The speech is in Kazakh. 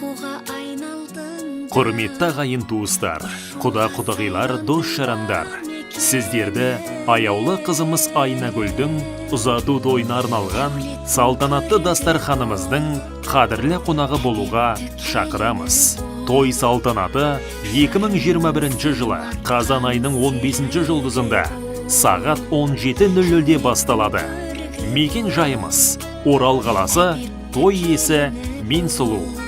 Ұйқыға айналдың. Құрметті ағайын туыстар, құда құдағилар, дос жарандар, сіздерді аяулы қызымыз Айнагүлдің ұзату тойына арналған салтанатты дастарханымыздың қадірлі қонағы болуға шақырамыз. Той салтанаты 2021 жылы қазан айының 15 жұлдызында сағат 17:00-де басталады. Мекен жайымыз: Орал қаласы. Той иесі Мен Сұлу.